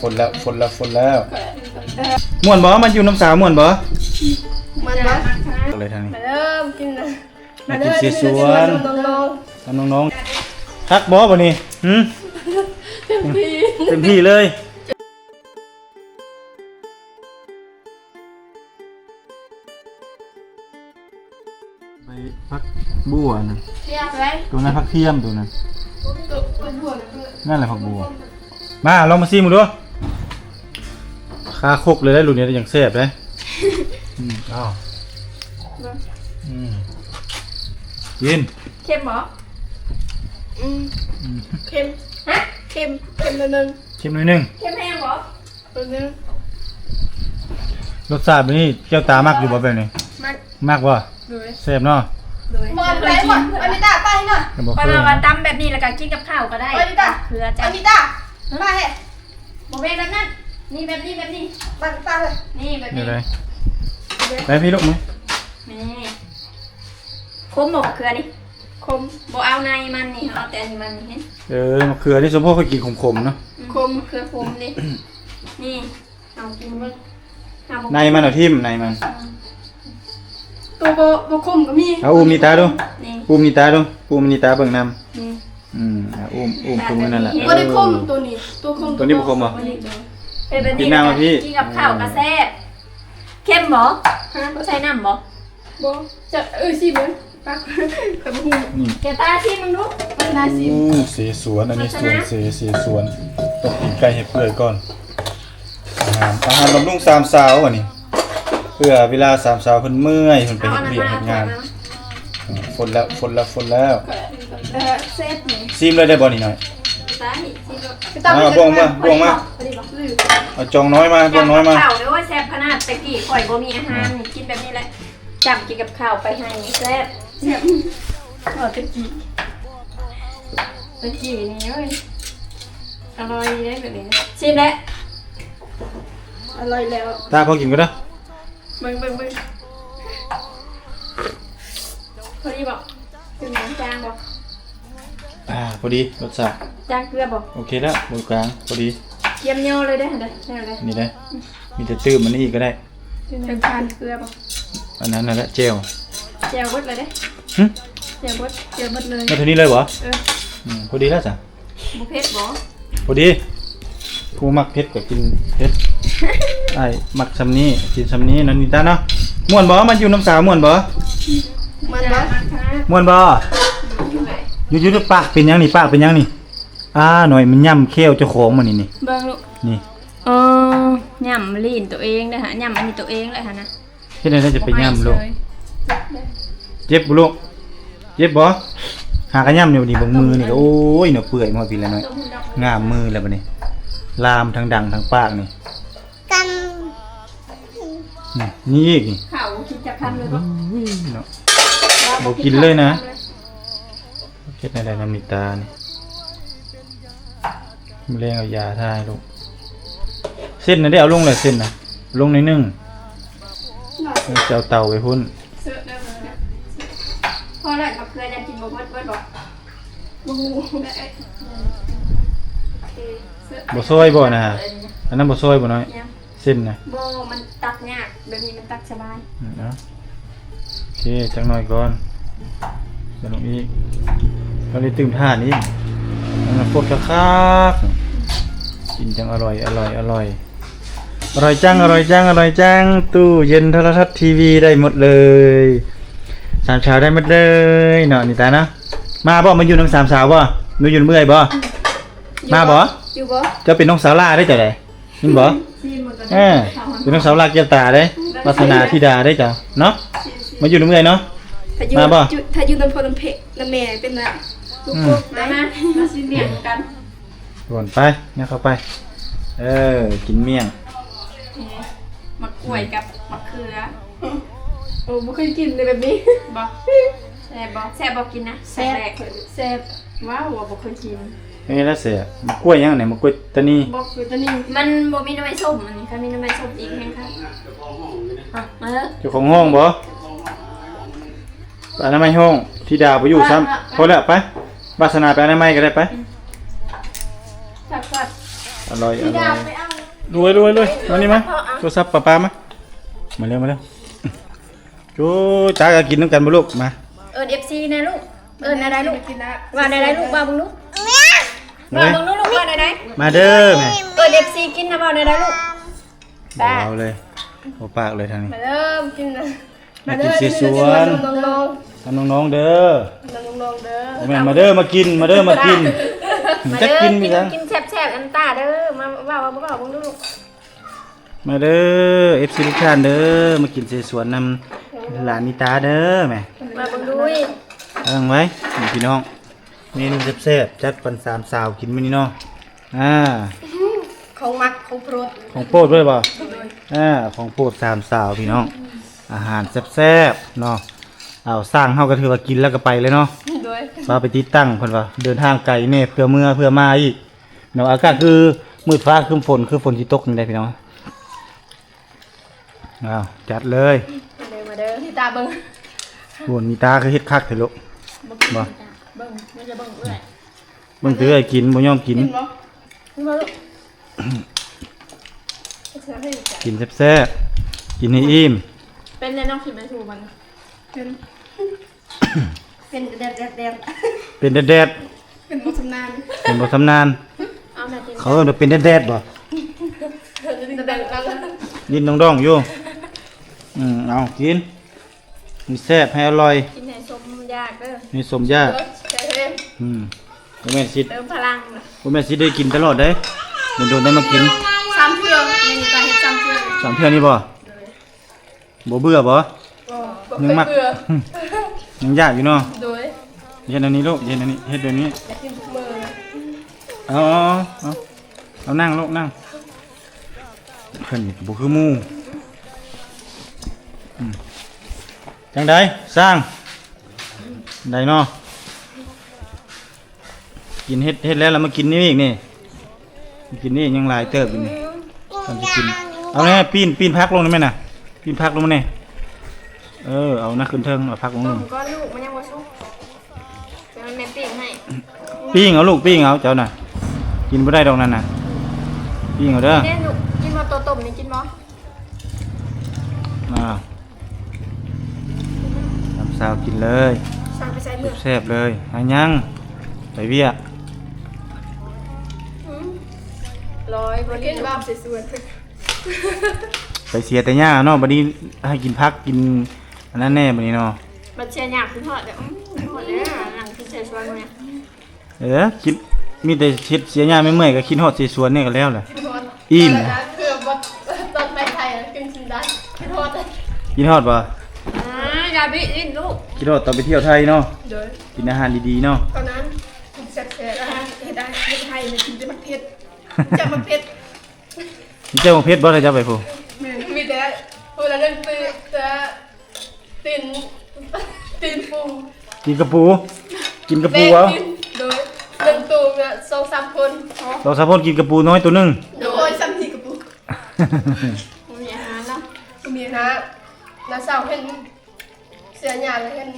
ຝົນແລ້ວ ຝົນແລ້ວ ຝົນແລ້ວ. ມ່ວນບໍ່? ມາຢູ່ນຳສາວມ່ວນບໍ່? ມ່ວນບໍ່? ເລີຍທາງນີ້ ມາເດີ ມາກິນນະ ມາກິນເຊຊວນ ນ້ອງໆ ຄັກບໍ່ບັດນີ້? ຫື ເຕັມທີ່ ເຕັມທີ່ເລີຍ. ໃບຜັກບົ່ວນະ ໂຕນັ້ນຜັກທຽມ ໂຕນັ້ນ ນັ້ນແຫຼະຜັກບົ່ວ. ມາ ລອງມາຊີມເບິ່ງດູ ຄາຄົກເລີຍໄດ໋ ລູກນີ້ຈັ່ງແຊບໄດ໋. ອືມ ເອົາ ອືມ ກິນ. ເຄັມບໍ່? ອືມ ອືມ ເຄັມ ຮະ ເຄັມ ເຄັມໜ້ອຍໜຶ່ງ ເຄັມໜ້ອຍໜຶ່ງ ເຄັມແຮງບໍ່? ເບິ່ງເດີ ລົດຊາດແບບນີ້ ແກ້ວຕາມັກຢູ່ບໍ່ແບບນີ້? ມັກ ມັກບໍ່? ໂດຍ ແຊບເນາະ ໂດຍ. ບໍ່ເອົາໄປບໍ່? ອານິຕາ ໄປເນາະ ບໍ່ເຄີຍ ຂ້ອຍວ່າຕຳແບບນີ້ແລ້ວກໍກິນກັບເຂົ້າກໍໄດ້. ອານິຕາ ເຄືອ ອານິຕາ ໄປເດ ບໍ່ແມ່ນແບບນັ້ນ ນີ້ແບບນີ້ ແບບນີ້ ໄປ ໄປເລີຍ ນີ້ແບບນີ້ ໄປພີ່ລູກ ນີ້ ນີ້ ຂົມບໍ່ ເຄືອນີ້? ຂົມ ບໍ່ເອົາໃນມັນນີ້ ເອົາແຕ່ອັນນີ້ມັນນີ້ ເຫັນ? ເອີ ມະເຂືອນີ້ສົມພໍຂ້ອຍກິນຂົມໆເນາະ ອືມ ຂົມ ມະເຂືອຂົມນີ້ ນີ້ ເອົາກິນເບິ່ງ ໃນມັນເອົາຖິ້ມ ໃນມັນ ອືມ ໂຕບໍ່ ບໍ່ຂົມກໍມີ. ເອົາອຸ້ມນິຕາດູ ນີ້ ອຸ້ມນິຕາດູ ອຸ້ມນິຕາເບິ່ງນຳ ນີ້ ອືມ ອຸ້ມ ອຸ້ມຄືມື້ນັ້ນແຫຼະ ບໍ່ໄດ້ຂົມ ເອີ ໂຕນີ້ ໂຕຂົມ ໂຕນີ້ບໍ່ຂົມບໍ່? ເປັນແບບນີ້ ກິນນ້ຳມາພີ່ ກິນກັບເຂົ້າກໍແຊບ. ເຄັມບໍ່? ຮະ ໃສ່ນ້ຳບໍ່? ບໍ່ ຈະ ເອີ ຊີມເບິ່ງ ປັກ ຂ້ອຍບໍ່ຮູ້ ນີ້ ແກຕາຊີມເບິ່ງດູ ມັນໜ້າຊີມ. ໂອ້ ເສສວນ ອັນນີ້ສວນເສ ເສສວນ ຕ້ອງກິນໄກ່ໃຫ້ເປື່ອຍກ່ອນ. ອາຫານ ອາຫານບຳລຸງສາມສາວ ອັນນີ້ ເພື່ອເວລາສາມສາວເພິ່ນເມື່ອຍ ເພິ່ນໄປເຮັດວຽກເຮັດງານ. ຝົນແລ້ວ ຝົນແລ້ວ ຝົນແລ້ວ ເອີ ເຊັດນີ້ ຊີມເລີຍໄດ້ບໍ່ນີ້ນ້ອຍ? ໄດ້ ຊີມເລີຍ ເອົາບ່ວງມາ ບ່ວງມາ ເອົາຈອງນ້ອຍມາ ບ່ວງນ້ອຍມາ. ເຂົ້າເດີ ໂອ້ຍ ແຊບຂະໜາດ ແຕ່ກີ້ຂ້ອຍບໍ່ມີອາຫານ ກິນແບບນີ້ແຫຼະ ຈ້ຳກິນກັບເຂົ້າໄປໃຫ້ແຊບ ແຊບ ເວົ້າແຕ່ກີ້ ແຕ່ກີ້ນີ້ ໂອ້ຍ ອະລ່ອຍເດ້ແບບນີ້ ຊີມແລ້ວ ອະລ່ອຍແລ້ວ ຕາຂໍກິນກ່ອນເດີ ເບິ່ງ ເບິ່ງ ເບິ່ງ ພໍດີບໍ່? ເປັນຫຍັງ ຈາງບໍ່? ອ່າ ພໍດີ ລົດຊາດ ຈາງເກືອບໍ່? ໂອເຄແລ້ວ ບໍ່ກາງ ພໍດີ ກຽມຍໍເລີຍເດ້ ເດ້ ນີ້ເດ້ ມີແຕ່ຕື່ມອັນນີ້ອີກກໍໄດ້ ເປັນຫຍັງ ຈາງເກືອບໍ່? ອັນນັ້ນນັ້ນແຫຼະ ແຈ່ວ ແຈ່ວເບິດແລ້ວເດ້ ຫຶ ແຈ່ວເບິດ ແຈ່ວເບິດເລີຍ ມາເທົ່ານີ້ເລີຍບໍ່? ເອີ ອືມ ພໍດີແລ້ວຊະ ບໍ່ເຜັດບໍ່? ພໍດີ ຜູ້ມັກເຜັດກໍກິນເຜັດ ອ້າຍມັກຊ່ຳນີ້ ກິນຊ່ຳນີ້ເນາະ ນິຕາເນາະ. ມ່ວນບໍ່? ມາຢູ່ນຳສາວມ່ວນບໍ່? ມ່ວນບໍ່? ມ່ວນບໍ່? ຢູ່ໆ ປາກເປັນຫຍັງນີ້? ປາກເປັນຫຍັງນີ້? ອ້າ ນ້ອຍມັນຫຍ້ຳແຂ້ວເຈົ້າຂອງມານີ້ນີ້ ເບິ່ງລູກ ນີ້ ເອີ ຫຍ້ຳລີ້ນໂຕເອງເດ້ຫະ ຫຍ້ຳອັນນີ້ໂຕເອງແຫຼະຫັ້ນນະ. ເຮັດແນວໃດຈະໄປຫຍ້ຳລູກ? ເຈັບບໍ່ລູກ? ເຈັບບໍ່? ຫາກະຫຍ້ຳຢູ່ນີ້ ເບິ່ງມືນີ້ກໍ ໂອ້ຍ ເນາະ ເປື່ອຍມາພີ້ແລ້ວນ້ອຍ ງາມມືແລ້ວບັດນີ້ ລາມທັງດັງທັງປາກນີ້ ກັນ ນີ້ ນີ້ອີກນີ້ ເຂົ້າບໍ່ກິນຈັກຄຳເລີຍບໍ່? ໂອ້ຍ ເນາະ ບໍ່ກິນເລີຍນະ. ເຮັດແນວໃດນຳນິຕານີ້? ມື້ແລງເອົາຢາທາໃຫ້ລູກ. ເສັ້ນນະເດ້ ເອົາລົງແລ້ວເສັ້ນນະ ລົງໜ້ອຍໜຶ່ງ ຈະເອົາເຕົາໄປພຸ້ນ. ພໍແລ້ວ ມະເຂືອຍັງກິນບໍ່ເບິດ ເບິດບໍ່? ບໍ່ຮູ້ ບໍ່ຊອຍບໍ່ນະ? ອັນນັ້ນບໍ່ຊອຍບໍ່ນ້ອຍ? ເສັ້ນນະ ບໍ່ ມັນຕັກຍາກ ແບບນີ້ມັນຕັກສະບາຍ. ອືມ ເອົາ ໂອເຄ ຈັກໜ້ອຍກ່ອນ ໃສ່ລົງອີກ ຕ້ອງໄດ້ຕື່ມຖ່ານອີກ ໃຫ້ມັນຟົດຄັກໆ ກິນຈັ່ງອະລ່ອຍ ອະລ່ອຍ ອະລ່ອຍ ອະລ່ອຍຈັງ ອະລ່ອຍຈັງ ອະລ່ອຍຈັງ. ຕູ້ເຢັນ ໂທລະທັດ ທີວີ ໄດ້ໝົດເລີຍ ສາມສາວໄດ້ໝົດເລີຍເນາະ ນິຕາເນາະ. ມາບໍ່? ມາຢູ່ນຳສາມສາວບໍ່? ມາຢູ່ນຳເອື້ອຍບໍ່? ມາບໍ່? ຢູ່ບໍ່? ເຈົ້າເປັນນ້ອງສາວຫຼ້າເດ້ ເຈົ້າໃດ ເຫັນບໍ່? ເອີ ເປັນນ້ອງສາວຫຼ້າແກ້ວຕາເດ້ ວາສະໜາທິດາເດ້ເຈົ້າເນາະ. ມາຢູ່ນຳເອື້ອຍເນາະ ມາບໍ່? ຖ້າຢູ່ນຳພໍ່ນຳເພ ນຳແມ່ເປັນນະ ອືມ ລູກກົກໄດ້ ມາ ມາຊິລ້ຽງນຳກັນ. ກ່ອນໄປ ຍ່າງເຂົ້າໄປ ເອີ ກິນມ້ຽງ ນີ້ ໝາກກ້ວຍກັບໝາກເຂືອ. ໂອ້ ບໍ່ເຄີຍກິນເລີຍແບບນີ້ ບໍ່? ແຊບບໍ່? ແຊບບໍ່? ກິນນະ ແຊບ ແຊບ ແຊບ. ວ້າວ ບໍ່ເຄີຍກິນ ນີ້ລະແຊບ. ໝາກກ້ວຍຫຍັງນີ້? ໝາກກ້ວຍຕານີ ບໍ່ ກ້ວຍຕານີ ມັນບໍ່ມີໜໍ່ໄມ້ສົ້ມ. ອັນນີ້ຄັນມີໜໍ່ໄມ້ສົ້ມອີກແຮງຄັກ. ເອີ ເຈົ້າຂອງຫ້ອງບໍ່? ອະນາໄມຫ້ອງ ທິດາບໍ່ຢູ່ຊ້ຳ. ພໍແລ້ວ ໄປ ວາສະໜາໄປອະນາໄມກໍໄດ້ ໄປ. ອືມ ຈັບກ່ອນ ອະລ່ອຍ ອະລ່ອຍ. ລວຍ ລວຍ ລວຍ ມານີ້ມາ ໂທລະສັບປ້າໆມາ ມາເລັວ ມາເລັວ. ໂອ້ຍ ຕາກໍກິນນຳກັນບໍ່ລູກ? ມາ ເອີ້ນເອັຟຊີແດ່ລູກ. ເອີ້ນແນວໃດລູກ? ວ່າແນວໃດລູກ? ເວົ້າເບິ່ງດູ ເວົ້າເບິ່ງດູລູກ ວ່າແນວໃດ? ມາເດີແມ່. ເອີ້ນເອັຟຊີກິນນະ ເວົ້າແນວໃດລູກ? ບໍ່ເວົ້າເລີຍ ບໍ່ປາກເລີຍທາງນີ້. ມາເດີກິນນະ ມາກິນເຊຊວນນຳນ້ອງໆເດີ ນຳນ້ອງໆເດີ. ບໍ່ແມ່ນມາເດີມາກິນ ມາເດີມາກິນ. ມາເດີ ຈັກກິນມີຫຍັງ ກິນແຊບໆ ອັນຕາເດີ. ມາເວົ້າ ເວົ້າ ເວົ້າເບິ່ງດູລູກ. ມາເດີ ເອັຟຊີທຸກທ່ານເດີ ມາກິນເຊຊວນນຳຫຼານນິຕາເດີແມ່. ມາເບິ່ງດູ ເບິ່ງໄວ້ພີ່ນ້ອງ ເມນູແຊບໆ ຈັດປັນສາມສາວກິນມື້ນີ້ເນາະ. ອ່າ ຂອງມັກ ຂອງໂປດ ຂອງໂປດເລີຍບໍ່? ອ່າ ຂອງໂປດສາມສາວພີ່ນ້ອງ ອາຫານແຊບໆເນາະ. ເອົາ ຊ່າງເຮົາກໍຖືວ່າກິນແລ້ວກໍໄປເລີຍເນາະ. ໂດຍ ວ່າໄປຕິດຕັ້ງ ເພິ່ນວ່າເດີນທາງໄກແດ່ ເພື່ອເມືອເພື່ອມາອີກເນາະ. ອາກາດຄືມືດຟ້າຄຶ້ມຝົນ ຄືຝົນຊິຕົກນີ້ແຫຼະພີ່ນ້ອງ. ອ້າວ ຈັດເລີຍ ມາເດີ ມາເດີ ນິຕາເບິ່ງ. ໂອ້ ນິຕາຄືເຮັດຄັກແທ້ລູກ. ບໍ່ກິນ ບໍ່ ເບິ່ງ ມັນຈະເບິ່ງເອື້ອຍ ເບິ່ງແຕ່ເອື້ອຍກິນ ບໍ່ຍອມກິນ. ກິນບໍ່? ກິນແຊບໆ ກິນໃຫ້ອີ່ມ. ເປັນແນວນ້ອງກິນໄປສູ່ມັນ ເປັນ ເປັນແດດໆ ເປັນແດດໆ ເປັນບໍ່ຊຳນານ ເປັນບໍ່ຊຳນານ. ເຂົາເອີ້ນວ່າເປັນແດດໆບໍ່? ແດດໆ ດິນດອງໆຢູ່. ອືມ ເອົາກິນ ມີແຊບໃຫ້ອະລ່ອຍ ກິນໃຫ້ສົມຢາກເດີ ມີສົມຢາກ. ອືມ ບໍ່ແມ່ນຊິ ເຕີມພະລັງ ບໍ່ແມ່ນຊິໄດ້ກິນຕະຫຼອດເດ້ ດົນໆໄດ້ມາກິນ. ສາມເທື່ອ ແມ່ນກະເຮັດສາມເທື່ອ ສາມເທື່ອນີ້ບໍ່? ບໍ່ເບື່ອບໍ່? ບໍ່ ຍັງມັກ ຍັງຢາກຢູ່ເນາະ. ໂດຍ ເຮັດອັນນີ້ລູກ ເຮັດອັນນີ້ ເຮັດແບບນີ້. ເອົາ ເອົາ ເອົາ ເອົາ ນັ່ງລູກ ນັ່ງ. ເພິ່ນນີ້ກໍບໍ່ຄືໝູ່. ອືມ ຈັ່ງໃດຊ່າງ ໄດ້ເນາະ. ກິນເຮັດ ເຮັດແລ້ວລະມາກິນນີ້ອີກນີ້ ກິນນີ້ຍັງຫຼາຍເຕີບຢູ່ນີ້. ອືມ ກ່ອນຊິກິນ ເອົາແນ່ ປີ້ນ ປີ້ນຜັກລົງນີ້ແມ່ນນະ ປີ້ນຜັກລົງມາແນ່. ເອີ ເອົານະ ຂຶ້ນເທິງ ເອົາຜັກລົງ. ຕົ້ມກ່ອນລູກ ມັນຍັງບໍ່ສຸກ ແຕ່ມັນແມ່ປີ້ງໃຫ້. ປີ້ງເອົາລູກ ປີ້ງເອົາ ເຈົ້ານະ ກິນບໍ່ໄດ້ດອກນັ້ນນະ. ປີ້ງເອົາເດີ ກິນບໍ່? ໂຕຕົ້ມນີ້ກິນບໍ່? ອ່າ ຕາມສາວກິນເລີຍ ແຊບໆເລີຍ. ຫາຍັງ ໄປວຽກ. ອືມ ລອຍບໍ່ຫຼິ້ນບໍ່ ໄປເສຍແຕ່ຫຍ້າເນາະ ບັດນີ້ໃຫ້ກິນຜັກ ກິນອັນນັ້ນແນ່ບັດນີ້ເນາະ. ບັດເສຍຫຍ້າຄິດຮອດເດີ. ອືມ ຄິດຮອດເດີ ນັ່ງກິນໃສ່ສວນມື້ນີ້. ເອີ ຄິດ ມີແຕ່ເຮັດເສຍຫຍ້າເມື່ອຍໆ ກໍຄິດຮອດເສສວນນີ້ກໍແລ້ວແຫຼະ. ອີ່ມ ເອີ ຄືບໍ່ ຕອນໄປໄທກິນຊິນໄດ້ ຄິດຮອດ ຄິດຮອດບໍ່? ອ່າ ຢ່າບິຫຼິ້ນລູກ ຄິດຮອດຕອນໄປທ່ຽວໄທເນາະ. ໂດຍ ກິນອາຫານດີໆເນາະ ຕອນນັ້ນກິນແຊບໆ ອາຫານເຮັດໄດ້ ເຮັດໄທ ກິນແຕ່ໝາກເຜັດ ແຕ່ໝາກເຜັດ. ມີແຈ່ວໝາກເຜັດບໍ່ ຖ້າເຈົ້າໄປພຸ້ນ? ແມ່ນ ມີແຕ່ຜູ້ລະໜຶ່ງຕື່ນ ເທື່ອ ຕີນ ຕີນປູ ຕີນກະປູ ກິນກະປູເອົາ. ໂດຍ ໜຶ່ງໂຕກໍສອງສາມຄົນ ສອງສາມຄົນກິນກະປູນ້ອຍໂຕໜຶ່ງ. ໂດຍ ສ່ຳນີ້ກະປູ ບໍ່ມີອາຫານເນາະ ບໍ່ມີອາຫານ. ນ້າສາວເຫັນເສຍຫຍ້າແລ້ວເຫັນ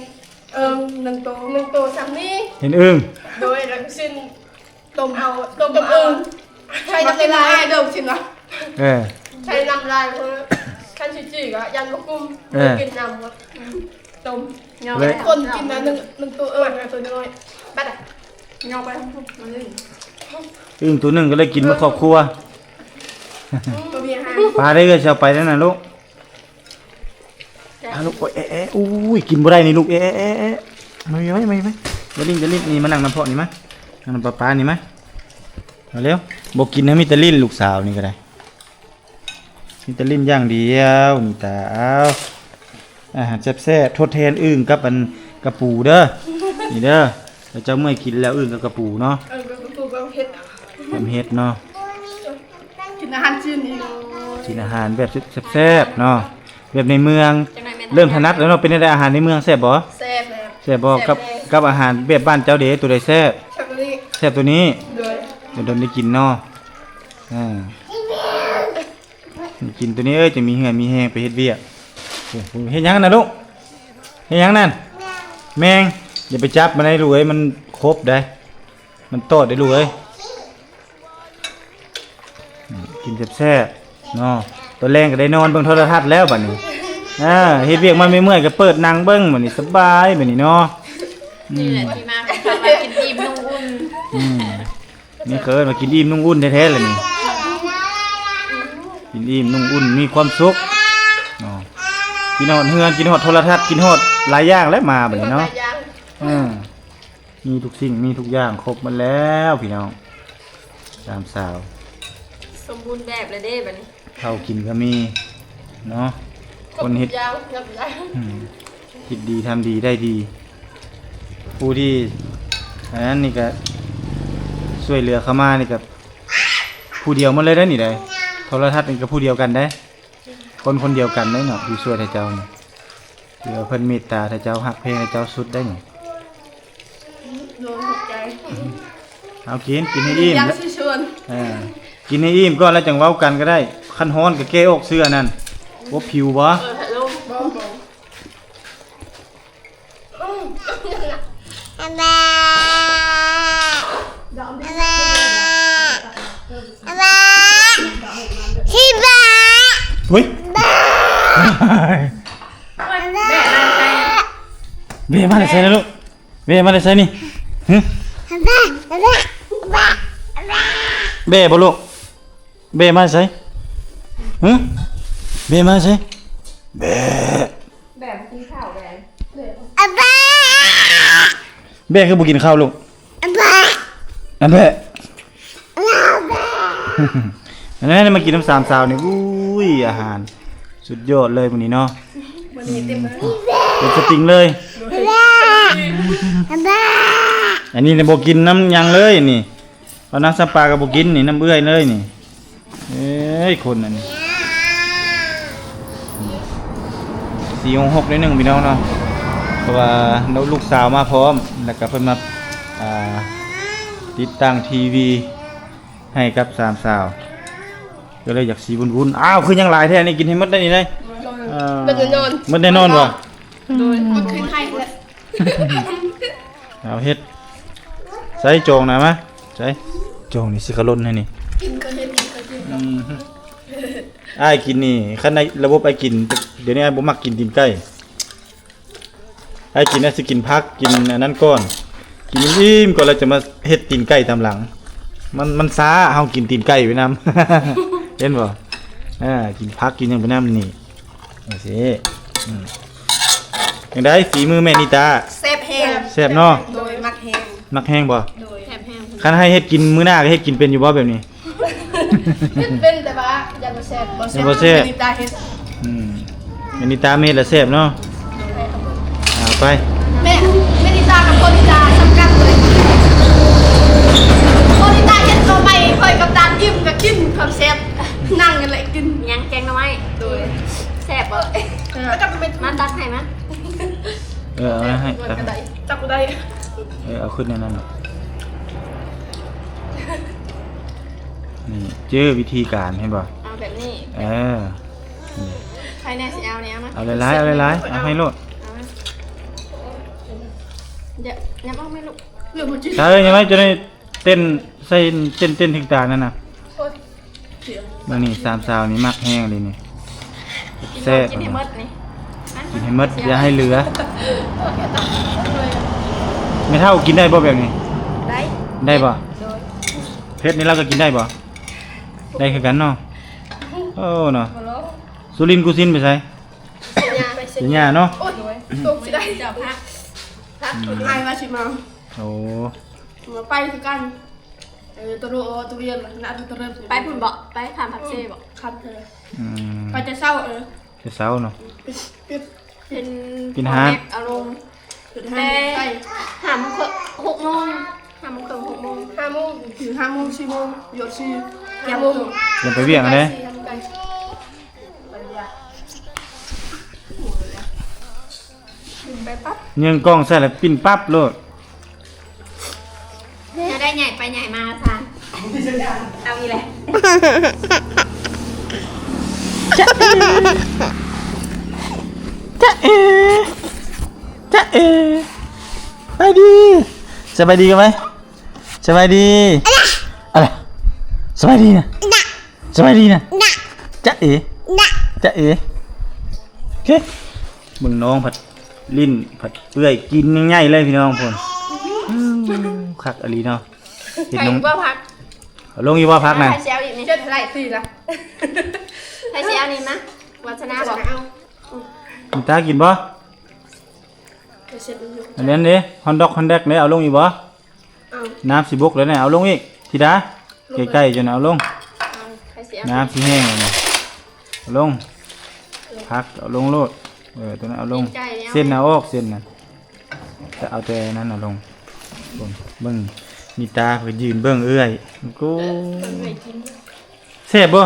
ເອີ ໜຶ່ງໂຕ ໜຶ່ງໂຕສ່ຳນີ້ ເຫັນອຶ່ງ. ໂດຍ ແລ້ວກໍຊິນ ຕົ້ມເອົາ ຕົ້ມເອົາ ໃສ່ນ້ຳລາຍເດີ ຊິນວ່າ. ເອີ ໃສ່ນ້ຳລາຍ ເພາະຄັນຊິຈີກະຢ້ານບໍ່ກຸ້ມ. ເອີ ກິນນ້ຳ ອືມ ຕົ້ມ ຄົນກິນນະ ໜຶ່ງ ໜຶ່ງໂຕເອີ້ນໂຕນ້ອຍ ບັດຍອມໄປທາງພຸ້ນ. ອຶ່ງໂຕໜຶ່ງກໍເລີຍກິນໝົດຄອບຄົວ. ບໍ່ມີອາຫານ ປາໄດ້ເອື້ອຍ ຊິເອົາໄປນັ້ນນະລູກ. ອ່າ ລູກ ໂອ້ຍ ເອະ ເອະ ອຸ້ຍ ກິນບໍ່ໄດ້ນີ້ລູກ ເອະ ເອະ ເອະ ເອະ ມາ ມາ ມາ ມາ ຢ່າຫຼິ້ນ ຢ່າຫຼິ້ນ ນີ້ ມານັ່ງນຳພໍ່ນີ້ມາ ນັ່ງນຳປ້າໆນີ້ມາ ມາເລັວ. ບໍ່ກິນນະ ມີແຕ່ຫຼິ້ນ ລູກສາວນີ້ກໍໄດ້ ມີແຕ່ຫຼິ້ນຢ່າງດຽວນີ້ຕາ. ເອົາ ອາຫານແຊບໆ ທົດແທນອຶ່ງກັບອັນກະປູເດີ ນີ້ເດີ. ແລ້ວເຈົ້າເມື່ອຍກິນແລ້ວອຶ່ງກັບກະປູເນາະ. ເອີ ກະປູກໍເຜັດ ເຜັດເນາະ. ກິນອາຫານຈີນນີ້ ກິນອາຫານແບບແຊບໆເນາະ ແບບໃນເມືອງ ເລີ່ມຖະໜັດແລ້ວເນາະ. ເປັນຈັ່ງໃດ ອາຫານໃນເມືອງແຊບບໍ່? ແຊບແລ້ວ ແຊບບໍ່? ກັບ ກັບອາຫານແບບບ້ານເຈົ້າເດ ໂຕໃດແຊບ? ແຊບໂຕນີ້ ແຊບໂຕນີ້. ໂດຍ ດົນໆໄດ້ກິນເນາະ. ອ່າ ກິນໂຕນີ້ເອີຍ ຈັ່ງມີເຫື່ອມີແຮງໄປເຮັດວຽກ. ໂອ້ ເຮັດຫຍັງນະລູກ? ເຮັດຫຍັງນັ້ນ? ແມງ. ຢ່າໄປຈັບມັນໄດ໋ລູກເອີຍ ມັນຄົບໄດ໋ ມັນຕອດໄດ໋ລູກເອີຍ. ອືມ ກິນແຊບໆເນາະ ຕອນແລງກໍໄດ້ນອນເບິ່ງໂທລະທັດແລ້ວບັດນີ້. ເອີ ເຮັດວຽກມາເມື່ອຍໆກໍເປີດໜັງເບິ່ງບັດນີ້ ສະບາຍບັດນີ້ເນາະ. ອືມ ນີ້ແຫຼະທີ່ມາຂອງຄຳວ່າກິນອີ່ມນຸ່ງອຸ່ນ. ອືມ ນີ້ເຂົາເອີ້ນວ່າກິນອີ່ມນຸ່ງອຸ່ນແທ້ໆລະນີ້ ກິນອີ່ມນຸ່ງອຸ່ນ ມີຄວາມສຸກເນາະ. ກິນຮອດເຮືອນ ກິນຮອດໂທລະທັດ ກິນຮອດຫຼາຍຢ່າງແຫຼະ ມາບັດນີ້ເນາະ. ເອີ ມີທຸກສິ່ງມີທຸກຢ່າງ ຄົບໝົດແລ້ວພີ່ນ້ອງ ສາມສາວ ສົມບູນແບບແລ້ວເດ້ບັດນີ້. ເຂົ້າກິນກໍມີເນາະ ຄົບທຸກຢ່າງ ຄົນເຮັດ ອືມ ຄິດດີທຳດີໄດ້ດີ. ຜູ້ທີ່ອັນນັ້ນນີ້ກໍຊ່ວຍເຫຼືອເຂົ້າມານີ້ກໍຜູ້ດຽວໝົດເລີຍເດ້ນີ້ເດ້. ໂທລະທັດນີ້ກໍຜູ້ດຽວກັນເດ້ ຄົນຄົນດຽວກັນເດ້ເນາະ ທີ່ຊ່ວຍເຈົ້ານີ້ ຖືວ່າເພິ່ນເມດຕາເຈົ້າ ຮັກແພງເຈົ້າສຸດໄດ້ນີ້. ໂດຍ ຂອບໃຈ. ເອົາກິນ ກິນໃຫ້ອີ່ມ ເອີ ກິນໃຫ້ອີ່ມກ່ອນແລ້ວຈັ່ງເວົ້າກັນກໍໄດ້. ຄັນຮ້ອນກໍແກ້ອອກເສື້ອນັ້ນ ອົບຜິວບໍ່? ເອີ ບໍ່ ບໍ່. ເຮີ້ຍ ເບ້ມາແຕ່ໃສນະລູກ? ເບ້ມາແຕ່ໃສນີ້? ຫຶ ເບ້ບໍ່ລູກ? ເບ້ມາແຕ່ໃສ? ຫຶ ເບ້ມາແຕ່ໃສ? ເບ້ ແບບບໍ່ກິນເຂົ້າແບ ອາແບະ ແບะ ຄືບໍ່ກິນເຂົ້າລູກ? ອາແບະ ອາແບະ ອັນນັ້ນມາກິນນຳສາມສາວນີ້. ອຸ້ຍ ອາຫານສຸດຍອດເລີຍມື້ນີ້ເນາະ. ມື້ນີ້ເຕັມ ເຕັມສະຕິງເລີຍ. ອາແບະ ອັນນີ້ບໍ່ກິນນຳຫຍັງເລີຍນີ້. ເອົານ້ຳຊຳປາກໍບໍ່ກິນນີ້ ນ້ຳເອື້ອຍເລີຍນີ້. ເອີຍ ຄົນອັນນີ້ ສີ່ຫົກຫົກໜ້ອຍໜຶ່ງພີ່ນ້ອງເນາະ ເພາະວ່າລູກສາວມາພ້ອມ ແລ້ວກໍເພິ່ນມາ ອ່າ ຕິດຕັ້ງທີວີໃຫ້ກັບສາມສາວ ກໍເລີຍຢາກຊິວຸ້ນໆ. ອ້າວ ຄືຍັງຫຼາຍແທ້ນີ້ ກິນໃຫ້ໝົດໄດ້ນີ້ໄດ໋. ເອີ ໝົດແນ່ນອນ ໝົດແນ່ນອນບໍ່? ໂດຍ ໝົດຄືນໃຫ້ແຫຼະ. ເອົາເຮັດ ໃສ່ຈອງນະມາ ໃສ່ຈອງນີ້ຊິຂະຫຼົ່ນໃຫ້ນີ້. ກິນກໍເຮັດ ກິນກໍກິນ. ອືມ ອ້າຍກິນນີ້ ຄັນໃນລະບົບອ້າຍກິນ ດຽວນີ້ອ້າຍບໍ່ມັກກິນຕີນໄກ່. ອ້າຍກິນ ອ້າຍຊິກິນຜັກ ກິນອັນນັ້ນກ່ອນ ກິນອີ່ມໆກ່ອນ ແລ້ວຈະມາເຮັດຕີນໄກ່ຕາມຫຼັງ. ມັນ ມັນຊ້າ ເຮົາກິນຕີນໄກ່ໄປນຳ ເຫັນບໍ່? ເອີ ກິນຜັກ ກິນຫຍັງໄປນຳນີ້. ຈັ່ງຊີ້ ອືມ ຈັ່ງໃດ ຝີມືແມ່ນິຕາ? ແຊບແຮງ ແຊບເນາະ. ໂດຍ ມັກແຮງ ມັກແຮງບໍ່? ໂດຍ ແຊບແຮງ. ຄັນໃຫ້ເຮັດກິນມື້ໜ້າກໍເຮັດກິນເປັນຢູ່ບໍ່ແບບນີ້? ເຮັດເປັນ ແຕ່ວ່າຢ້ານບໍ່ແຊບ ບໍ່ແຊບ ແມ່ນິຕາເຮັດ. ອືມ ແມ່ນິຕາເຮັດລະແຊບເນາະ. ໂດຍ ເອົາໄປ ແມ່ ແມ່ນິຕາກັບໂຄນິຕາສ່ຳກັນເລີຍ. ໂຄນິຕາເຮັດໜໍ່ໄມ້ ຂ້ອຍກັບຕານອີ່ມກໍກິນຄວາມແຊບ ນັ່ງກັນແຫຼະກິນ. ຫຍັງ ແກງໜໍ່ໄມ້? ໂດຍ ແຊບບໍ່? ເອີ ມາຕັກໃຫ້ມາ. ເອີ ເອົາໃຫ້ ຕັກໃຫ້ ຕັກບໍ່ໄດ້. ເອີ ເອົາຂຶ້ນແນວນັ້ນເນາະ. ນີ້ ເຈີວິທີການ ເຫັນບໍ່? ເອົາແບບນີ້. ເອີ ນີ້ ໃຜແນ່ຊິເອົານີ້ ເອົາມາ. ເອົາຫຼາຍໆ ເອົາຫຼາຍໆ ເອົາໃຫ້ໂລດ. ເອົາມາ ຢ່າ ຢ່າມອອກແມ່ລູກ. ໃສ່ ຢ່າໄວ້ ຈະໄດ້ເຕັ້ນ ໃສ່ເຕັ້ນໆ ຖືກຕານັ້ນນະ. ມື້ນີ້ສາມສາວນີ້ມັກແຮງເລີຍນີ້ ແຊບ. ກິນໃຫ້ໝົດນີ້ ກິນໃຫ້ໝົດ ຢ່າໃຫ້ເຫຼືອ. ແມ່ເຖົ້າກິນໄດ້ບໍ່ແບບນີ້? ໄດ້ ໄດ້ບໍ່? ໂດຍ ເຜັດນີ້ລາວກໍກິນໄດ້ບໍ່? ໄດ້ຄືກັນເນາະ. ໂອ້ເນາະ ສຸລິນ ກູຊິນໄປໃສ? ໄປເຊຍເນາະ. ໂອ້ຍ ຕົກຊິໄດ້ ເຈົ້າພັກ ພັກ ອືມ ອ້າຍວ່າຊິມາ. ໂອ້ ມາໄປຄືກັນ. ເອີ ຕະໂລ ຕະວຽນ ນະຕະເລີ່ມ ໄປພຸ້ນບໍ? ໄປຂ້າມປາກເຊບໍ? ຂ້າມເທີ ອືມ ໄປແຕ່ເຊົ້າ. ເອີ ແຕ່ເຊົ້າເນາະ. ເປັນ ເປັນຮ້ານ ອາລົມ ເປັນຮ້ານ ແຕ່ ໄປ ຫ້າໂມງເຄິ່ງ ຫົກໂມງ ຫ້າໂມງເຄິ່ງ ຫົກໂມງ ຫ້າໂມງ ເຖິງຫ້າໂມງ ສີ່ໂມງ ຢອດສີ່ ຫ້າໂມງ ຍັງໄປວຽກຫັ້ນເດ້. ໄປປັບ ຍິງກ້ອງໃສ່ແລ້ວປິ່ນປັບໂລດ. ແນວໃດໃຫຍ່ໄປໃຫຍ່ມາວ່າຊັ້ນ ເອົາອີກແລ້ວ. ຈະເອ ຈະເອ ຈະເອ ໄປດີ ສະບາຍດີກັນໄວ້ ສະບາຍດີ ອະລະ ສະບາຍດີນະ. ສະບາຍດີນະ ຈະເອ ຈະເອ ໂອເຄ ເບິ່ງນ້ອງພັດ ຫຼິ້ນພັດເອື້ອຍກິນໃຫຍ່ໆເລີຍພີ່ນ້ອງພຸ້ນ. ອືມ ຄັກອີ່ຫຼີເນາະ ເຮັດນ້ອງ ໃຜບໍ່ພັກ ເອົາລົງຢູ່ບໍ່ພັກນະ? ໃຜຊິເອົາອີກນີ້ ເຮັດໃຫ້ໄດ້ສີ່ລະ ໃຜຊິເອົານີ້ມາ ວາສະນາບໍ່? ມີຕາກິນບໍ່? ອັນນັ້ນເດ້ ຮອນດັອກ ຮອນແດັກເດ້ ເອົາລົງອີກບໍ່? ເອົາ ນ້ຳຊິບົກແລ້ວນະ ເອົາລົງອີກ ທິດາ ລົງ ໃກ້ໆ ຈົນເອົາລົງ ເອົາ ໃຜຊິເອົາ ນ້ຳຊິແຫ້ງແລ້ວນະ ເອົາລົງ ຜັກເອົາລົງໂລດ ເອີ ຕົວນັ້ນເອົາລົງ ເສັ້ນນະອອກ ເສັ້ນນະ ຈະເອົາແຕ່ນັ້ນນະລົງ ເບິ່ງ ເບິ່ງ ມີຕາເພິ່ນຢືນເບິ່ງເອື້ອຍ ໂອ້ ເອີ ເອີ ເອື້ອຍກິນ ແຊບບໍ່?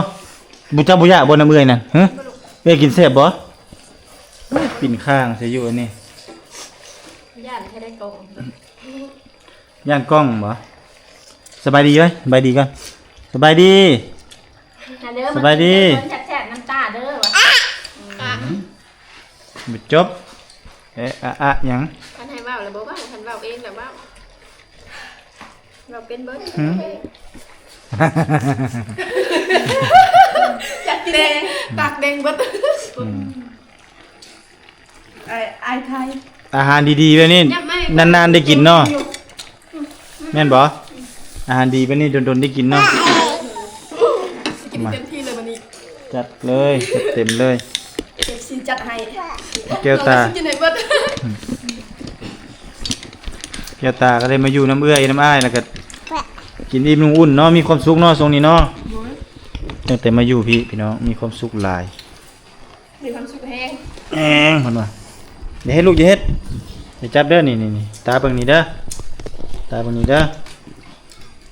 ບໍ່ ເຈົ້າບໍ່ຢາກບໍ່ ນ້ຳເອື້ອຍນັ້ນ ຮະ? ເອື້ອຍກິນແຊບບໍ່? ປີ້ນຂ້າງໃສ່ຢູ່ອັນນີ້ ຢ້ານແທ້ໄດ໋ກ້ອງ ຢ້ານກ້ອງບໍ່? ສະບາຍດີເວີຍ ສະບາຍດີກ່ອນ ສະບາຍດີ ມາເດີ ສະບາຍດີ ມາກິນເດີ ແຊບໆ ນ້ຳຕາເດີ ອືມ ບໍ່ຈົບ ເອະ ອະ ອະ ຫຍັງ? ຄັນໃຫ້ເວົ້າແລ້ວບໍ່ເວົ້າ ຄັນເວົ້າເອງແລ້ວເວົ້າ ເວົ້າເປັນເບິດ ຫືມ? ຢາກກິນແດງ ປາກແດງເບິດ ອືມ ອາຍ ອາຍໄທ ອາຫານດີໆແບບນີ້ ນານໆໄດ້ກິນເນາະ ແມ່ນບໍ່? ອາຫານດີແບບນີ້ດົນໆໄດ້ກິນເນາະ ກິນເຕັມທີ່ເລີຍບັດນີ້ ຈັດເລີຍ ຈັດເຕັມເລີຍ ເອັຟຊີຈັດໃຫ້ ແກ້ວຕາ ກິນໃຫ້ເບິດ ແກ້ວຕາກໍໄດ້ມາຢູ່ນຳເອື້ອຍນຳອ້າຍ ແລ້ວກໍກິນອີ່ມນຸ່ງອຸ່ນເນາະ ມີຄວາມສຸກເນາະຊ່ວງນີ້ເນາະ ໂດຍ ຕັ້ງແຕ່ມາຢູ່ພີ້ພີ່ນ້ອງ ມີຄວາມສຸກຫຼາຍ ມີຄວາມສຸກແຮງ ແຮງເພິ່ນວ່າ ຢ່າເຮັດລູກ ຢ່າເຮັດ ຢ່າຈັບເດີ ນີ້ໆ ຕາເບິ່ງນີ້ເດີ ຕາເບິ່ງນີ້ເດີ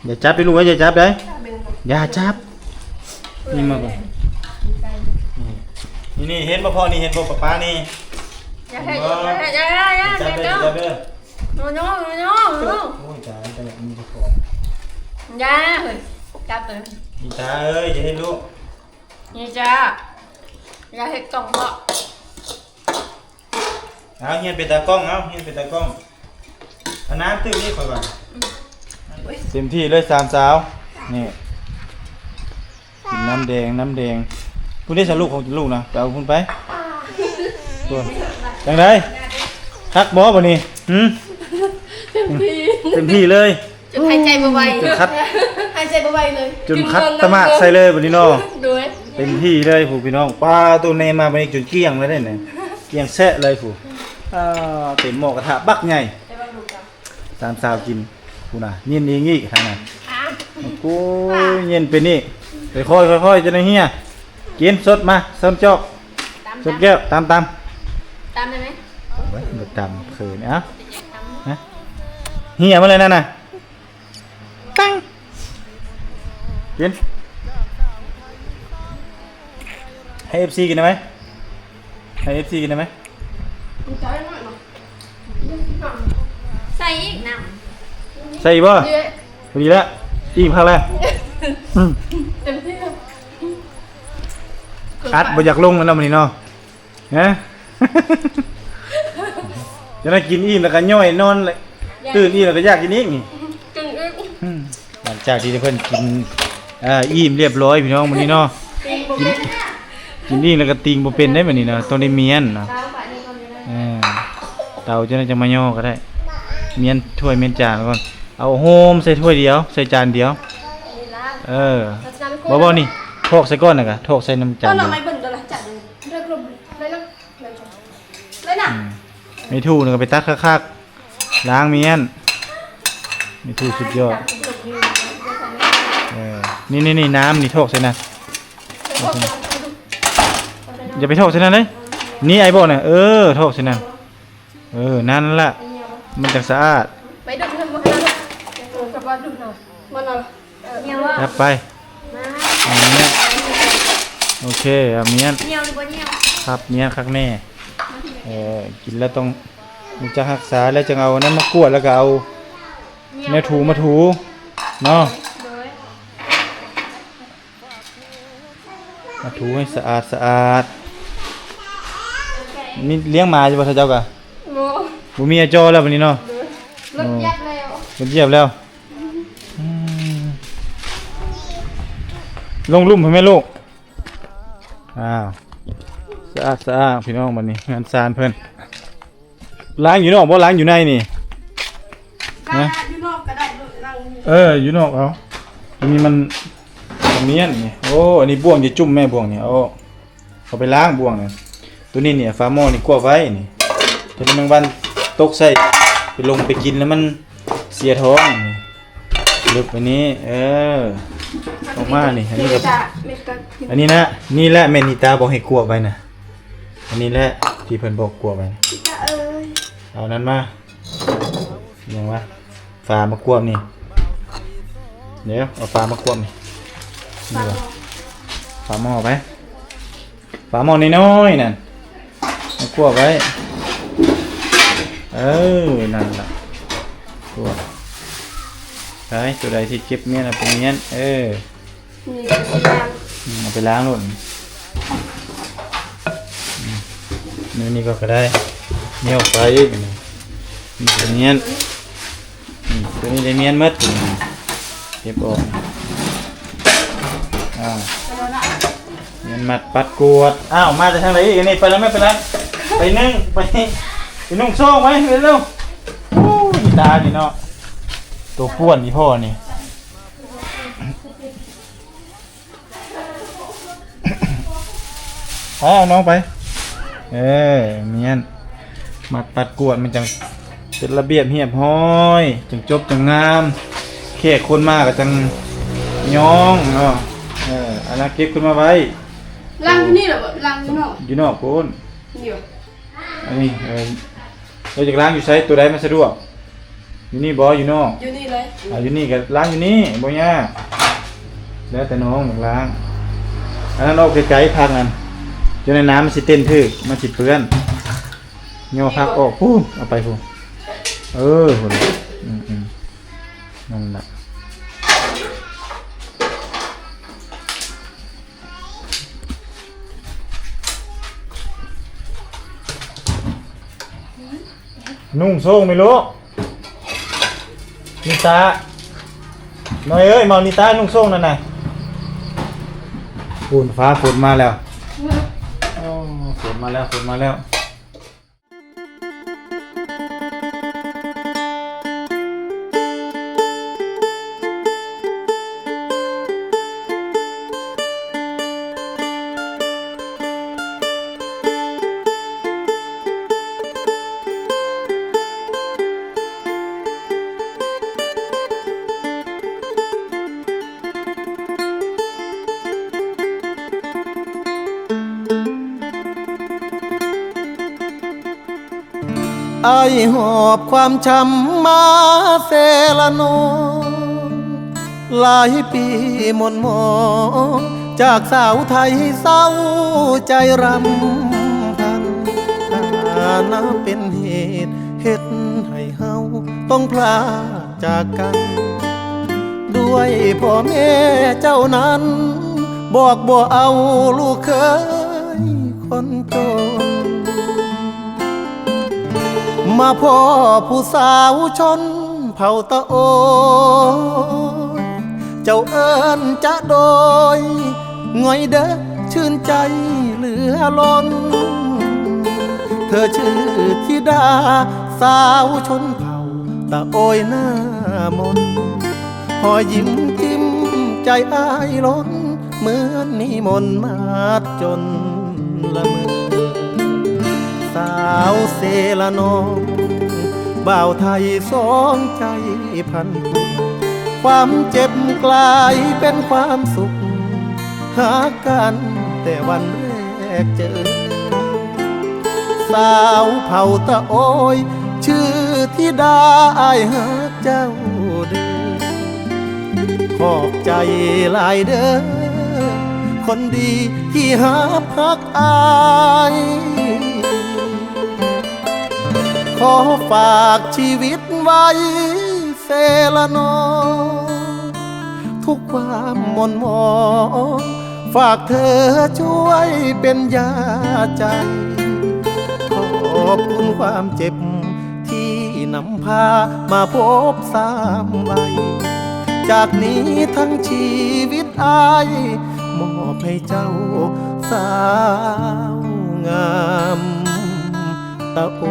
ຢ່າຈັບເດີລູກເອີຍ ຢ່າຈັບເດີ ຢ່າຈັບ ນີ້ມາເບິ່ງ ນີ້ໆ ເຫັນບໍ່ພໍ່ ນີ້ເຫັນບໍ່ ປ້າໆ ນີ້ ຢ່າເຮັດ ຢ່າເຮັດ ຢ່າ ຢ່າ ຢ່າ ຢ່າຈັບເດີ ຢ່າຈັບເດີ ໂນໂນ ໂນໂນ ໂນໂນ ໂອ້ຍ ຕາຍ ຕາຍ ມີເຈົ້າຂອງ ຢ່າເຮີ້ຍ ຈັບເລີຍ ອີຕາເອີຍ ຢ່າເຮັດລູກ ນີ້ຈ້າ ຢ່າເຮັດກ້ອງເພາະ ເອົາ ຮຽນເປັນຕາກ້ອງ ເອົາ ຮຽນເປັນຕາກ້ອງ ເອົານ້ຳຕື່ມນີ້ຂ້ອຍວ່າ ອືມ ເຕັມທີ່ເລີຍສາມສາວ ນີ້ ກິນນ້ຳແດງ ນ້ຳແດງ ພຸ້ນເດ້ສະລູກຂອງລູກນະ ໄປເອົາພຸ້ນໄປ ພຸ້ນ ຈັ່ງໃດ ຄັກບໍ່ບັດນີ້ ຫືມ? ເຕັມທີ່ ເຕັມທີ່ເລີຍ ຈົນຫາຍໃຈບໍ່ໄຫວ ຈົນຂັດ ຫາຍໃຈບໍ່ໄຫວເລີຍ ຈົນຂັດຕະໝາດໃສ່ເລີຍບັດນີ້ເນາະ ໂດຍ ເຕັມທີ່ເລີຍຜູ້ພີ່ນ້ອງ ປ້າໂຕແນ່ມາບັດນີ້ຈົນກ້ຽງເລີຍເດ້ນີ້ ກ້ຽງແຊະເລີຍຜູ້ ອ່າ ເຕັມໝໍ້ກະທະບັກໃຫຍ່ ສາມສາວກິນ ພຸ້ນນະ ເຢັນອີກ ອີກທາງນັ້ນ ໂອ້ຍ ເຢັນເປັນອີກ ຄ່ອຍໆ ຄ່ອຍໆ ຈະໄດ້ເຮຍ ກິນ ສົດມາ ຊົນຈອກ ຊົນແກ້ວ ຕຳ ຕຳ ຕຳໄດ້ໄໝ? ໂອ້ຍ ບໍ່ຕຳ ເຂີນ ເອົ້າ ຮະ ເຮຍມາເລີຍນັ້ນນະ ຕັງ ກິນ ໃຫ້ເອັຟຊີກິນໄດ້ໄໝ? ໃຫ້ເອັຟຊີກິນໄດ້ໄໝ? ໃສ່ອີກນ້ຳ ໃສ່ອີກບໍ່? ພໍດີແລ້ວ ອີກພັກແລ້ວ ອືມ ເຕັມທີ່ ອັດບໍ່ຢາກລົງແລ້ວມື້ນີ້ເນາະ ຮະ ຈັ່ງໃດ ກິນອີ່ມແລ້ວກໍຍ້ອຍນອນ ຕື່ນອີ່ມແລ້ວກໍຢາກກິນອີກນີ້ ກິນອີກ ອືມ ຫຼັງຈາກທີ່ເພິ່ນກິນ ເອີ ອີ່ມລຽບຮ້ອຍພີ່ນ້ອງ ມື້ນີ້ເນາະ ກິນ ກິນອີ່ມແລ້ວກໍຕີງບໍ່ເປັນໄດ໋ມື້ນີ້ເນາະ ຕ້ອງໄດ້ມ້ຽນເນາະ ເອີ ເຕົາຈັ່ງໃດຈັ່ງມາຍໍ້ກໍໄດ້ ມ້ຽນຖ້ວຍມ້ຽນຈານກ່ອນ ເອົາໂຮມໃສ່ຖ້ວຍດຽວ ໃສ່ຈານດຽວ ເອີ ບໍ່ ບໍ່ ນີ້ ຖອກໃສ່ກ່ອນນະກະ ຖອກໃສ່ນຳຈານດຽວ ເອີ ແມ່ຕູ້ນີ້ກໍໄປຕັດຄັກໆ ລ້າງມ້ຽນ ແມ່ຕູ້ສຸດຍອດ ເອີ ນີ້ໆໆ ນ້ຳນີ້ຖອກໃສ່ນະ ຢ່າໄປຖອກໃສ່ນັ້ນເດ້ ນີ້ອ້າຍບອກນະ ເອີ ຖອກໃສ່ນັ້ນ ເອີ ນັ້ນລະ ມັນຈັ່ງສະອາດ ໄປດູດເງິນບໍ່ໃຫ້ເຮົາ ເອີ ກັບວ່າດູດເຮົາ ມັນເອົາ ເອີ ຈັບໄປ ມາ ເອົາເມຍ ໂອເຄ ເອົາເມຍ ໜຽວຫຼືບໍ່ໜຽວ ຄັບເມຍຄັກແນ່ ເອີ ກິນແລ້ວຕ້ອງຮູ້ຈັກຮັກສາ ແລ້ວຈຶ່ງເອົາອັນນັ້ນມາກວດ ແລ້ວກໍເອົາແນວຖູມາຖູເນາະ ໂດຍ ມາຖູໃຫ້ສະອາດສະອາດ ມີລ້ຽງໝາຢູ່ບໍ່ເຈົ້າກະ ບໍ່ ບໍ່ມີອາຈໍແລ້ວບັດນີ້ເນາະ ໂດຍ ລົດຢຽບແລ້ວ ລົດຢຽບແລ້ວ ອືມ ລົງລຸ່ມໃຫ້ແມ່ລູກ. ອ້າວ ສະອາດສະອ້າງພີ່ນ້ອງ ບັດນີ້ເຮືອນຊານເພິ່ນ. ລ້າງຢູ່ນອກບໍ່ ລ້າງຢູ່ໃນນີ້? ນະ ຢູ່ນອກກໍໄດ້ລູກ ລ້າງຢູ່ ເອີ ຢູ່ນອກເອົາ. ອັນນີ້ມັນ ຂະມ້ຽນນີ້. ໂອ້ ອັນນີ້ບ່ວງຈະຈຸ້ມແມ່ ບ່ວງນີ້. ໂອ້ ເອົາໄປລ້າງບ່ວງນີ້. ໂຕນີ້ນີ້ ຝາໝໍ້ນີ້ກວບໄວ້ນີ້. ໂຕນີ້ແມງວັນຕົກໃສ່ ໄປລົງໄປກິນແລ້ວມັນ ເສຍທ້ອງນີ້ ເລິກໄປນີ້ ເອີ ອອກມານີ້ ອັນນີ້ກໍ ເມດຕາ ເມດຕາກິນ ອັນນີ້ນະ ນີ້ແຫຼະແມ່ນນີຕາບອກໃຫ້ກວບໄວ້ນະ ອັນນີ້ແຫຼະທີ່ເພິ່ນບອກກວບໄວ້ນະ ນີຕາເອີຍ ເອົານັ້ນມາ ຫຍັງວະ ຝາມາກວບນີ້ ດຽວເອົາຝາມາກວບນີ້ ນີ້ວະ ຝາໝໍ້ໄປ. ຝາໝໍ້ນ້ອຍໆນັ້ນ ມາກວບໄວ້ ເອີ ນັ້ນລະ ກວບໄປ ໂຕໃດທີ່ເກັບມ້ຽນເອົາໄປມ້ຽນ ເອີ ນີ້ກໍຊິລ້າງ ອືມ ເອົາໄປລ້າງໂລດ ອືມ ນີ້ກໍ ກໍໄດ້ ນີ້ອອກໄປ ນີ້ ນີ້ກໍມ້ຽນ. ອືມ ໂຕນີ້ໄດ້ມ້ຽນໝົດ ເກັບອອກ ອ້າວ ມ້ຽນມັດປັດກວດ ອ້າວ ມາແຕ່ທາງໃດອີກ ອັນນີ້ ໄປແລ້ວແມ່ ໄປແລ້ວ ໄປໜຶ່ງ ໄປ ໄປນຸ່ງໂສ້ງໄວ້ເລັວ ໂອ້ຍ ອີຕານີ້ເນາະ ໂຕປ່ວນອີພໍ່ນີ້. ໄປເອົານ້ອງໄປ ເອີ ມ້ຽນ ມັດປັດກວດ ມັນຈັ່ງເປັນລະບຽບຮຽບຮ້ອຍ ຈັ່ງຈົບຈັ່ງງາມ ແຂກຄົນມາກໍຈັ່ງຍ້ອງເນາະ ເອີ ອັນນັ້ນເກັບຂຶ້ນມາໄວ້ ລ້າງຢູ່ນີ້ລະບໍ່ ລ້າງຢູ່ນອກ ຢູ່ນອກພຸ້ນ ນີ້ ອັນນີ້ ເອີ ເຈົ້າຢາກລ້າງຢູ່ໃສ? ໂຕໃດມັນສະດວກ? ຢູ່ນີ້ບໍ່? ຢູ່ນອກ? ຢູ່ນີ້ເລີຍ. ອ່າ ຢູ່ນີ້ກໍລ້າງຢູ່ນີ້ ບໍ່ຍາກ. ແລ້ວແຕ່ນ້ອງຢາກລ້າງ. ອັນນັ້ນອອກໄກໆ ຜັກນັ້ນ. ຢູ່ໃນນ້ຳມັນຊິເຕັ້ນຖືກ ມັນຊິເປື້ອນ. ຍໍຜັກອອກພຸ້ນ ເອົາໄປພຸ້ນ. ເອີ ພຸ້ນ. ອືມໆ ນັ້ນລະ. ນຸ່ງໂສ້ງແມ່ລູກ ນິຕາ ນ້ອຍເອີຍ ເມົານິຕານຸ່ງໂສ້ງນັ້ນນະ ຝົນ ຟ້າຝົນມາແລ້ວ ໂອ້ ຝົນມາແລ້ວ ຝົນມາແລ້ວ. ອ້າຍຫອບຄວາມຊ້ຳມາແຊລະນອງ ຫຼາຍປີໝົນໝອງ ຈາກສາວໄທເສົ້າໃຈຣຳພັນ ຖານະເປັນເຫດເຮັດໃຫ້ເຮົາຕ້ອງພລາກ ຈາກກັນ ດ້ວຍພໍ່ແມ່ເຈົ້ານັ້ນ ບອກບໍ່ເອົາລູກເຂີຍຄົນຈົນ ມາພໍ້ຜູ້ສາວຊົນເຜົ່າຕະໂອຍ ເຈົ້າເອີ້ນຈະໂດຍ ງ່ອຍເດີ ຊື່ນໃຈເຫຼືອລົ້ນ ເທີຊື່ທິດາສາວຊົນເຜົ່າຕະໂອຍໜ້າມົນ ຮອຍຍິ້ມຈິ້ມໃຈອ້າຍລົ້ນ ເໝືອນມີມົນມາດຈົນລະເມີ ສາວເຊລະນອງ ບ່າວໄທສອງໃຈພັນຜູກ ຄວາມເຈັບກລາຍເປັນຄວາມສຸກ ຮັກກັນແຕ່ວັນແລກເຈີ ສາວເຜົ່າຕະໂອຍ ຊື່ທິດາ ອ້າຍຮັກເຈົ້າເດີ ຂອບໃຈຫຼາຍເດີ ຄົນດີທີ່ຮັບຮັກອ້າຍ ຂໍຝາກຊີວິດໄວ້ ເຊລະນອງ ທຸກຄວາມໝົນໝອງ ຝາກເທີຊ່ວຍເປັນຢາໃຈ ຂອບຄຸນຄວາມເຈັບທີ່ນຳພາມາພົບຊ້ຳໄວ້ ຈາກນີ້ທັງຊີວິດອ້າຍ ມອບໃຫ້ເຈົ້າສາວງາມຕາໂອ.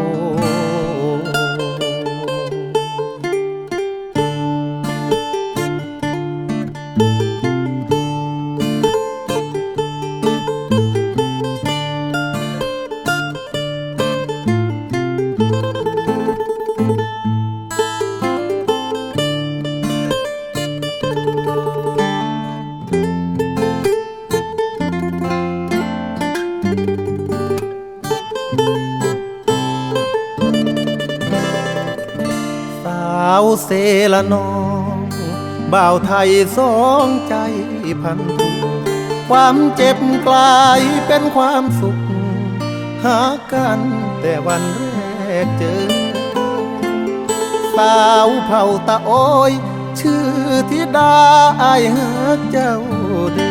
ສາວເຊລະນອງ ບ່າວໄທສອງໃຈພັນທຸກ ຄວາມເຈັບກາຍເປັນຄວາມສຸກ ຫາກັນແຕ່ວັນແລກເຈີ. ສາວເຜົ່າຕາໂອຍ ຊື່ທິດາ ອ້າຍຮັກເຈົ້າເດີ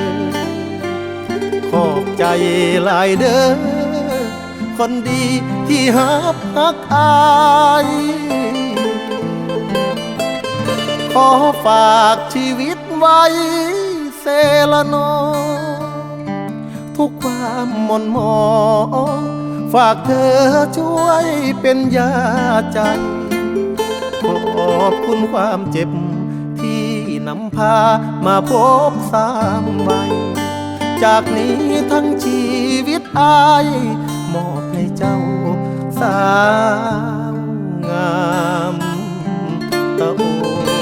້. ຂອບໃຈຫຼາຍເດີ້ ຄົນດີທີ່ຮັບຮັກອ້າຍ ຂໍຝາກຊີວິດໄວ້ເຊລະນອງ ທຸກຄວາມໝົ່ນໝອງ ຝາກເທີຊ່ວຍເປັນຢາໃຈ ຂອບຄຸນຄວາມເຈັບທີ່ນຳ ພາມາພົບສາມໄວ ຈາກນີ້ທັງຊີວິດອ້າຍ ມອບໃຫ້ເຈົ້າສາວງາມຕາໂອ.